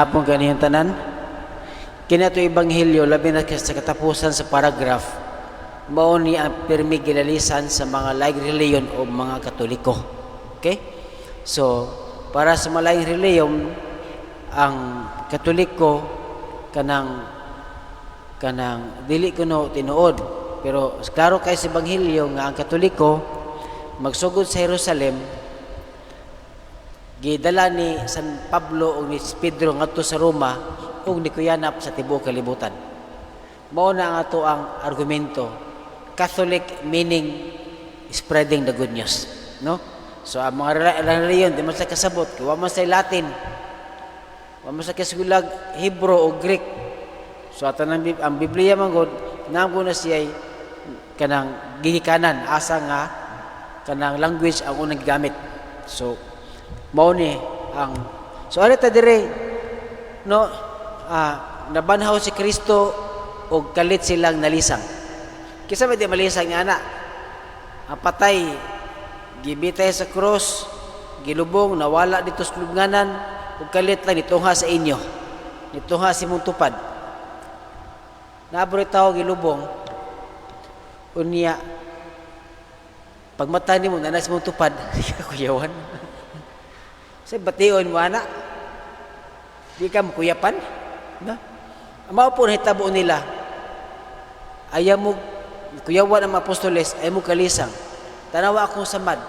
Hapon kaniyang tanan. Kini ato ebanghelyo, labi na sa katapusan sa paragraph, mao ni ang pirmi gilalisan sa mga laing reliyon o mga Katoliko. Okay? So, para sa mga laing reliyon, ang Katoliko kanang dili kuno tinuod. Pero klaro kay sa ebanghelyo nga ang Katoliko magsugod sa Jerusalem, gidala ni San Pablo ug ni Pedro ngadto sa Roma ug nikuyanap sa tibuok kalibutan. Mao na ang ato ang argumento. Catholic meaning spreading the good news, no? So ang mga reliyon di man sa kasabot, kay wa man sa Latin. Wa man sa kasigulag Hebrew o Greek. So ato ang, ang Biblia man gud namo na siya kanang gigikanan asa nga kanang language ang unang gigamit. So mao ni ang, so ari ta dire, no, nabanhaw si Kristo og kalit silang nalisang. Kinsa may di malisang nga ana? Ang patay gibitay sa cross, gilubong, nawala dito sa lubnganan ug kalit lang nitungha sa inyo. Nitungha si imong tupad. Naabro tawo gilubong. Unya pagmata nimo na sa imong tupad, kuyawan. Sa bation mo ana. Di ka kuyapan, no? Ang mao po nahitabo nila. Ayaw mo kuyawan ang mga apostoles, ayaw mo kalisang. Tanawa akong samad.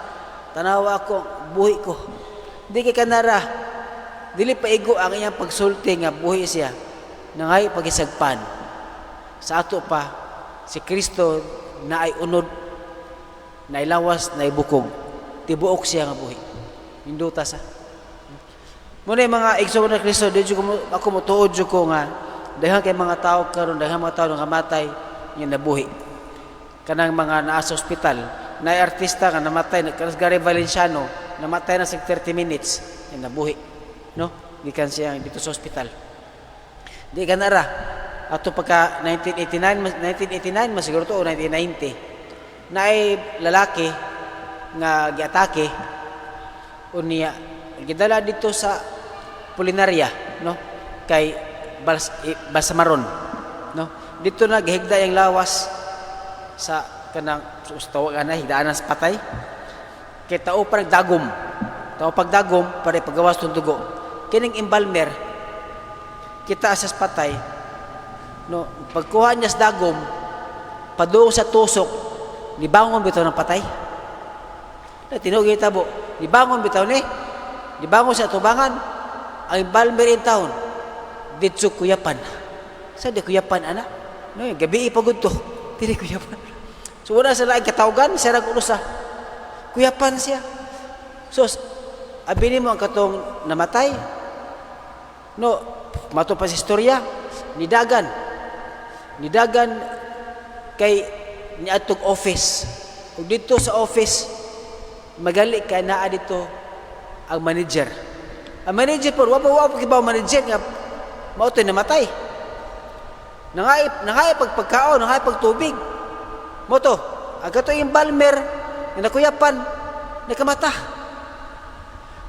Tanawa ako buhi ko. Di kay kanara. Dili pa igo ang iyang pagsulti nga buhi siya. Nangay pagisagpan. Sa ato pa, si Kristo na ay unod, na lawas, na bukog. Tibuok siya nga buhi. Hinduta sa. Muna yung mga igsoon na Kristo, di jud ko ako motuod jud ko nga daghan kay mga tao karon, daghan mga tao nga namatay nga nabuhi. Kanang mga naa sa ospital, na artista nga namatay, kanang Gary Valenciano, namatay na sa 30 minutes, nga nabuhi. No? Gikan siya dito sa ospital. Di ka nara. Ato pagka 1989, 1989 masiguro to o 1990. Naay lalaki nga giatake, unya gidala dito sa pulinarya, no, kay Balsamaron, no. Dito na gihigda yung lawas sa kanang tawag ana higdaan sa patay kay tao pa nagdagom, tao pagdagom para pagawas tong dugo. Kining embalmer kita sa patay, no, pagkuha niya sa dagom padung sa tusok, nibangon bitaw ng patay na tinuod tabo, nibangon bitaw ni, nibangon sa tubangan ang embalmer in town didto kuyapan. Sa di kuyapan ana, no, gabi pa gud to, dili kuyapan. So wala sa laing katawagan sa rag usa, kuyapan siya. So abi nimo ang katong namatay, no, mato pa sa istorya, nidagan nidagan kay niadtog office, ug didto sa office magali kay naa dito ang manager. Ang manager po, wa pa kibaw manager nga mao to namatay. Nangay pagpagkaon, nangay pagtubig. Mo to, ang kato embalmer nga nakuyapan, nakamata.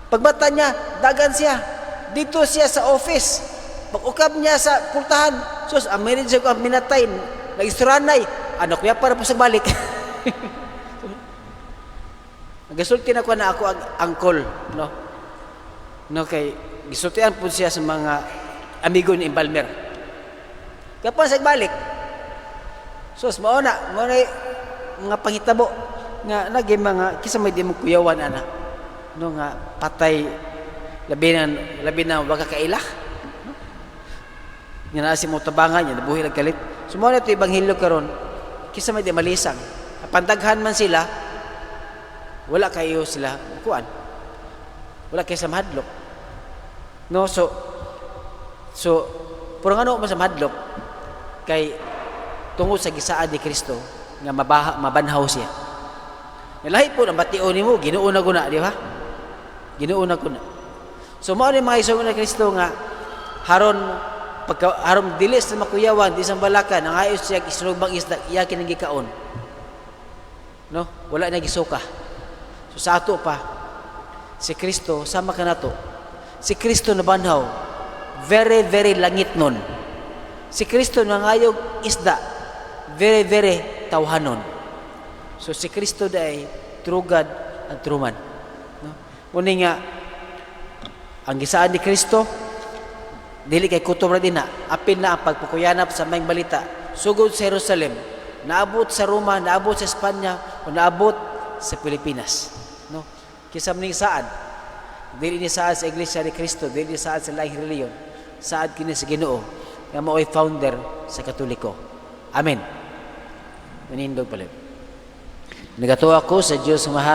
Pagmata niya, dagan siya. Dito siya sa office. Pag-ukab niya sa pultahan, sus, ang manager ko ang minatay, nag-isturanay, ano kuya para po sa balik. Nagasulti na ko na ako ang angkol, no? No, kay gisultian po siya sa mga amigo ni embalmer. Kapan sa balik. Sus, mao na mga panghitabo nga nagi mga kisa may di mo kuyawan ana. No, nga patay, labi na wa ka kaila. No? Nga naa si mo tabangan niya, nabuhi lang kalit. So mao na ito ebanghelyo karon. Kisa may di malisang. Pandaghan man sila, wala kayo sila kuan. Wala kayo sa mahadlok. No, so pero ngano man sa mahadlok kay tungod sa gisaad ni Kristo nga mabaha, mabanhaw siya. Lahi po ang bation nimo, Ginoo na guna, di ba? Ginoo na guna. So mao ni mga igsoon na Kristo nga haron pagka haron dili sa makuyawan, di sa balakan, ang ayos siya isrugbang isda, iya kining gikaon. No? Wala na gisuka. So sa ato pa, si Kristo sama kanato. Si Kristo nabanhaw. very very langit nun. Si Kristo nangayog isda, very very tawhanon. So si Kristo diay true God and true man. No? Muni nga ang gisaad ni Kristo dili kay kutob ra dinha, apil na ang pagpakuyanap sa maayong balita. Sugod sa Jerusalem, naabot sa Roma, naabot sa Espanya, o naabot sa Pilipinas. No? Kinsa man ning saad? Dili ni saad sa Iglesia ni Cristo, dili ni saad sa laing relihiyon. Saad kini sa Ginoo nga mao'y founder sa Katoliko. Amen. Manindog palit. Nagatuo ako sa Dios Amahan.